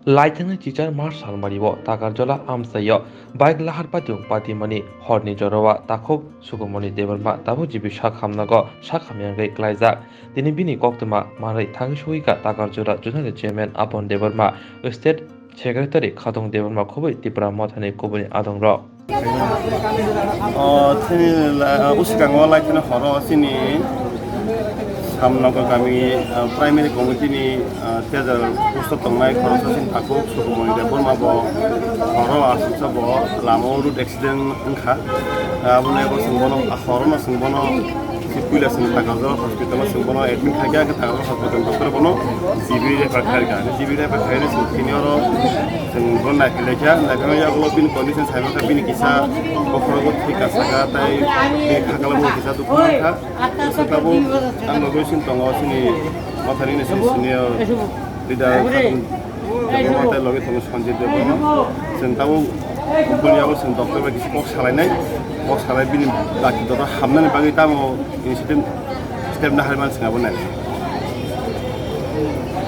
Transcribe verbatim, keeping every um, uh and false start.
Laithangni chichar March salmario Takarjola amchaio bike lahar patung patimani horni jorao takhuk Sukumoni Debbarma tabuk G B sak hamnago sak hamyangwi klaijak. Tini bini koktwma manwi thangwi sugwikha Takarjola Zonal Chairman Apon Debbarma, State Secretary Khatong Debbarma khobwi Tipra Mothani kubuni adongrok. O thini la-, o swkango lai thani horo chini Samnogo kami, ah, primary committee ni, ah, teacher post o tongnai khoroksa chini takhuk Sukumoni Debbarma bo horo aswksa bo lama o road accident wngkha. Aboni abo chwng bono, ah, horo no chwng bono si puila chwng Takarjala hospital o chwng bono admit khaikha, khe Takarjala hospital doctor bono G B refer khaikha. G B refer khaina chwng thini oro chwng bono naiphilaikha, naiphilaima yagulo bini condition saimankha, bini kisa bokhorogo thwi kasaka tei bini khakalo bo kisa dukhu mankha. Tabuk ang loge sing tongo chini Mathari ni senior leader Debbarma tei loge tongo Sanjay Debbarma. Chwng tabuk boni yago chwng doctor bai kisa kok salainai, kok salai bini bati doctor hamnani bagwi tamo initiative step nahar man chwng abo nai.